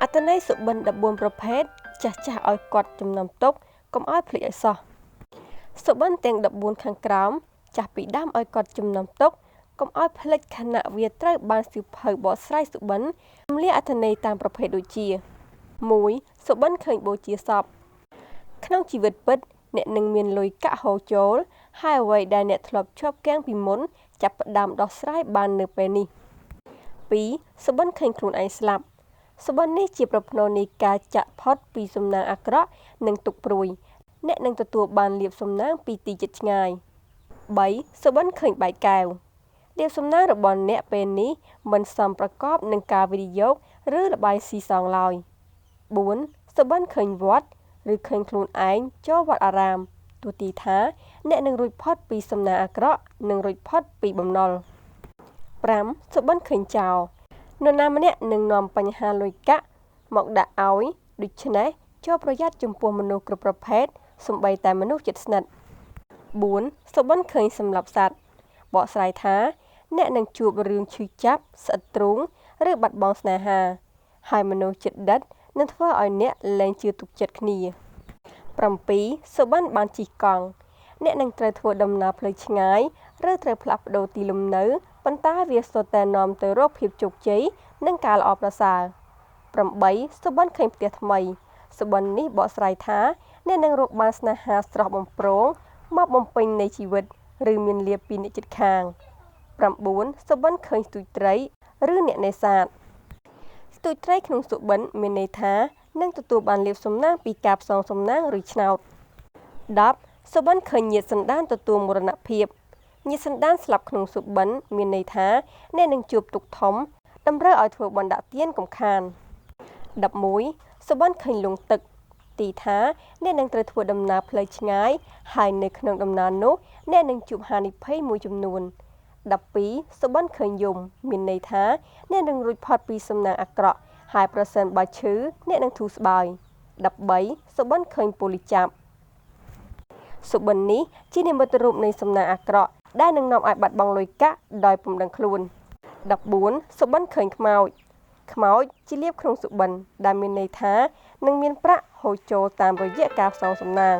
អត្ថន័យសុបិន14ប្រភេទចាស់ចាស់ឲ្យកត់ចំណំទុកកុំឲ្យភ្លេចឲ្យសោះសុបិនទាំង14ខាងក្រោមចាស់ពីដើមឲ្យកត់ចំណំទុកកុំឲ្យភ្លេចខណៈវាត្រូវបានសៀវភៅបកស្រាយសុបិនរំលាយអត្ថន័យតាមប្រភេទដូចជា1សុបិនឃើញបូជាសពក្នុងជីវិតពិតអ្នកនឹងមានលុយកាក់ហូរចូលហើយអ្វីដែលអ្នកធ្លាប់ជាប់គាំងពីមុនចាប់ផ្ដើមដោះស្រាយបាននៅពេលនេះ2សុបិនឃើញខ្លួនឯងស្លាប់សុបិននេះជាប្រផ្នូលនៃការចាក់ផុតពីសំណាងអាក្រក់និងទុក្ខព្រួយអ្នកនឹងទទួលបានលាភសំណាងពីទីជិតឆ្ងាយ3សុបិនឃើញបែកកែវលាភសំណាងរបស់អ្នកពេលនេះមិនសមប្រកបនឹងការវិនិយោគឬល្បែងស៊ីសងឡើយ4សុបិនឃើញវត្តឬឃើញខ្លួនឯងចូលវត្តអារាមទោះទីថាអ្នកនឹងរួចផុតពីសំណាងអាក្រក់និងរួចផុតពីបំណុល5សុបិនឃើញចោលនរណាម្នាក់នឹងនាំបញ្ហាលុយកាក់មកដាក់ឲ្យដូច្នេះចូលប្រយ័ត្នចំពោះមនុស្សគ្រប់ប្រភេទសូម្បីតែមនុស្សជិតស្និទ្ធ4សុបិនឃើញសម្លាប់សត្វបកស្រាយថាអ្នកនឹងជួបរឿងឈឺចាប់ស្អិតទ្រូងឬបាត់បង់ស្នេហាហើយមនុស្សជិតដិតនឹងធ្វើឲ្យអ្នកលែងជឿទុកចិត្តគ្នា7សុបិនបានជិះកង់អ្នកនឹងត្រូវធ្វើដំណើរផ្លូវឆ្ងាយឬត្រូវផ្លាស់ប្ដូរទីលំនៅប៉ុន្តែវាសុទ្ធតែនាំទៅរកភាពជោគជ័យនិងការល្អប្រសើរ8សុបិនឃើញផ្ទះថ្មីសុបិននេះបកស្រាយថាអ្នកនឹងរកបានស្នេហាស្រស់បំព្រងមកបំពេញនៃជីវិតឬមានលាភពីអ្នកជិតខាង9សុបិនឃើញស្ទូចត្រីឬអ្នកនេសាទស្ទូចត្រីក្នុងសុបិនមានន័យថានឹងទទួលបានលាភសំណាងពីការផ្សងសំណាងឬឆ្នោត10សុបិនឃើញញាតិសន្តានទទួលមរណភាពញាតិសន្តានស្លាប់ក្នុងសុបិនមានន័យថាអ្នកនឹងជួបទុក្ខធំតម្រូវឲ្យធ្វើបុណ្យដាក់ទានកុំខាន11សុបិនឃើញលង់ទឹកទីថាអ្នកនឹងត្រូវធ្វើដំណើរផ្លូវឆ្ងាយហើយនៅក្នុងដំណើរនោះអ្នកនឹងជួបហានិភ័យមួយចំនួន12សុបិនឃើញយំមានន័យថាអ្នកនឹងរួចផុតពីសំណាងអាក្រក់ហើយប្រសិនបើឈឺអ្នកនឹងធូរស្បើយ13សុបិនឃើញប៉ូលីសចាប់សុបិននេះជានិមិត្តរូបនៃសំណាងអាក្រក់ដែលនឹងនាំឲ្យបាត់បង់លុយកាក់ដោយពុំដឹងខ្លួន14សុបិនឃើញខ្មោចខ្មោចជាលាភក្នុងសុបិនដែលមានន័យថានឹងមានប្រាក់ហូរចូលតាមរយៈការផ្សងសំណាង